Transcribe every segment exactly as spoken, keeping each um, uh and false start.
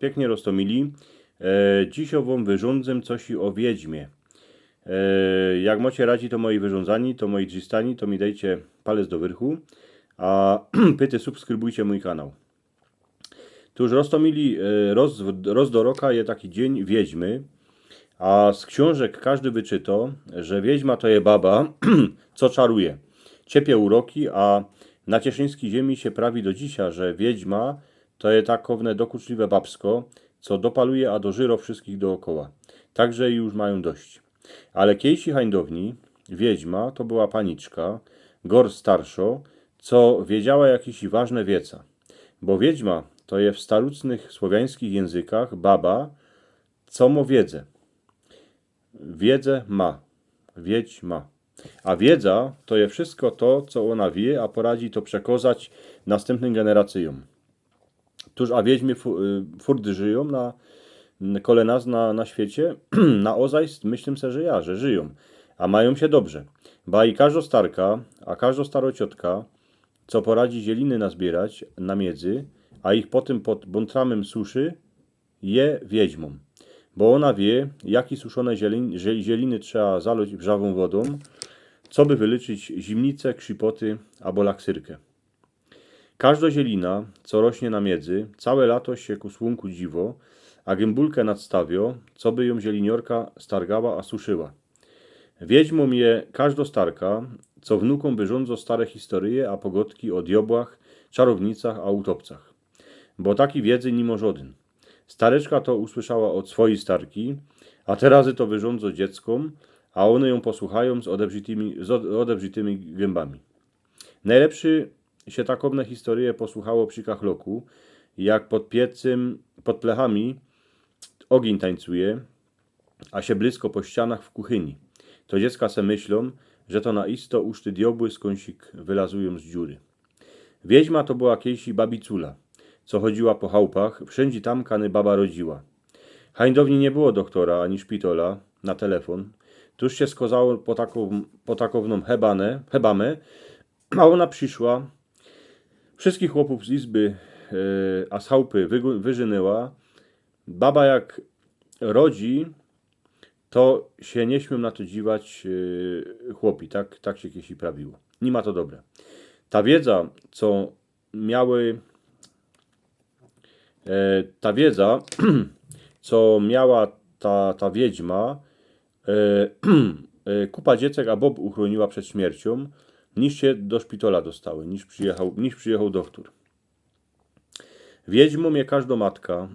Piyknie roztomili. E, dzisiŏ wōm wyrządzã coś ô wiedźmie. E, jak mocie radzi to moje wyrządzanie, to moje drzistanie, to mi dejcie palec do wyrchu, a pyty subskrybujcie mōj kanał. Tōż roztomili, e, roz, roz do roka je taki dziyń wiedźmy, a z ksiōnżek kŏżdy wyczyto, że wiedźma to je baba, co czaruje, ciepie uroki, a na cieszyńskij ziymie sie prawi do dzisiŏ, że wiedźma to je takowne dokuczliwe babsko, co dopaluje a dożyro wszyskich dookoła. Tak że już majōm dość. Ale kiejsi hańdowni wiedźma to była paniczka, gor starszŏ, co wiedziała jakeś ważne wieca. Bo wiedźma to je w starucznych słowiańskich jynzykach baba, co mo wiedzã. Wiedzã ma. Wiedźma. A wiedza to je wszysko to, co ôna wiy, a poradzi to przekŏzać nastympnym generacyjōm. Tōż a wiedźmy fu, y, furt żyjōm na, kole nas na, na świecie? Na ozajst myślã se, że ja, że żyjōm. A majōm sie dobrze. Ba i kŏżdŏ starka, a kŏżdŏ starŏ ciotka, co poradzi zieliny nazbiyrać na miedzy, a ich potym pod bōntramym suszy, je wiedźmōm. Bo ôna wiy, jake suszōne zielin, zie, zieliny trzeba zalŏć wrzawōm wodōm, coby wylyczyć zimnice, krzipoty abo laksyrkã. Kŏżdŏ zielina, co rośnie na miedzy, cołke lato sie ku słunku dziwo, a gym bulkã nadstawiŏ, coby jōm zieliniŏrka stargała a suszyła. Wiedźmōm je kŏżdŏ starka, co wnukōm wyrządzŏ stare historyje a pogŏdki ô diobłach, czarownicach a utopcach. Bo takij wiedzy ni mo żŏdyn. Stareczka to usłyszała ôd swojij starki, a te razy to wyrządzŏ dzieckōm, a ône jōm posłuchajōm z ôdebrzitymi, z ôd, ôdebrzitymi gębami. Nojlepszy sie takowne historyje posłuchało przi kachloku, jak pod piecym, pod plechami ôgiyń tańcuje, a sie błysko po ścianach w kuchyni. To dziecka se myślōm, że to na isto uszty diobły skōndsik wylazujōm z dziury. Wiedźma to była kiejsi babicula, co chodziła po chałpach, wszyndzie tam, kany baba rodziła. Hańdowni niy było dochtora ani szpitola na telefon. Tōż sie skozało po takowno, po takowno hebane, hebamę, a ôna prziszła, wszyskich chopōw z izby, e, a z chałpy wygō, wyżynyła. Baba jak rodzi, to sie niy śmiyōm na to dziwać, e, chłopi, tak, tak sie kiejsi prawiło. Ni ma to dobre. Ta wiedza, co miały, e, ta wiedza, co miała ta, ta wiedźma, e, e, kupa dziecek a bob uchrōniła przed śmierciōm, niż sie do szpitola dostały, niż przijechał, niż przijechał dochtor. Wiedźmōm je kŏżdŏ matka,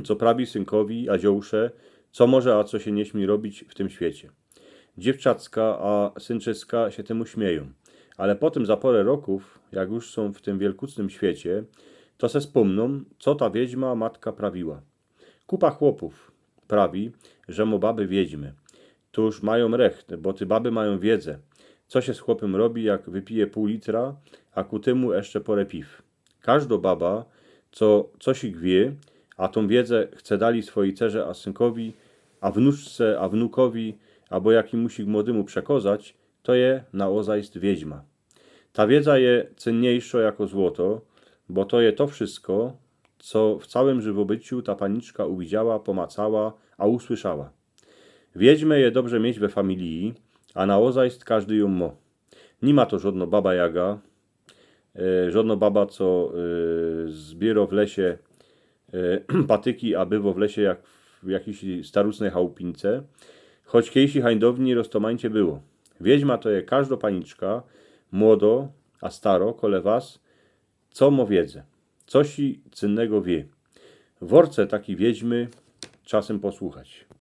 co prawi synkŏwi, a dziołsze, co może, a co sie niy śmij robić w tym świecie. Dziewczacka a synczyska sie tymu śmiejōm. Ale potym za pŏrã rokōw, jak już sōm w tym wielkucznym świecie, to se spōmnōm, co ta wiedźma matka prawiła. Kupa chłopōw prawi, że mo baby wiedźmy. Tōż majōm recht, bo te baby majōm wiedzã, co sie z chłopym robi, jak wypije pōł litra, a ku tymu jeszcze pŏrã piw. Kŏżdŏ baba, co cosik wiy, a tōm wiedzã chce dalij swojij cerze a synkowi, a wnuczce, a wnukowi, abo jakimusik młodymu przekŏzać, to je na ozajst wiedźma. Ta wiedza je cynniejszŏ jako złoto, bo to je to wszysko, co w cołkym żywobyciu ta paniczka uwidziała, pomacała, a usłyszała. Wiedźmã je dobrze mieć we familiji, a na ozajst kŏżdy jōm mo. Ni ma to żŏdnŏ baba Jaga, e, żŏdnŏ baba, co, e, zbiyrŏ w lesie, e, patyki, a bywŏ w lesie jak w jakijś starucznyj chałupince. Choć kiejsi hańdowni roztomańcie było. Wiedźma to je kŏżdŏ paniczka, młodŏ, a starŏ, kole was, co mo wiedzã. Cosi cynnego wiy. Worce takij wiedźmy czasym posłuchać.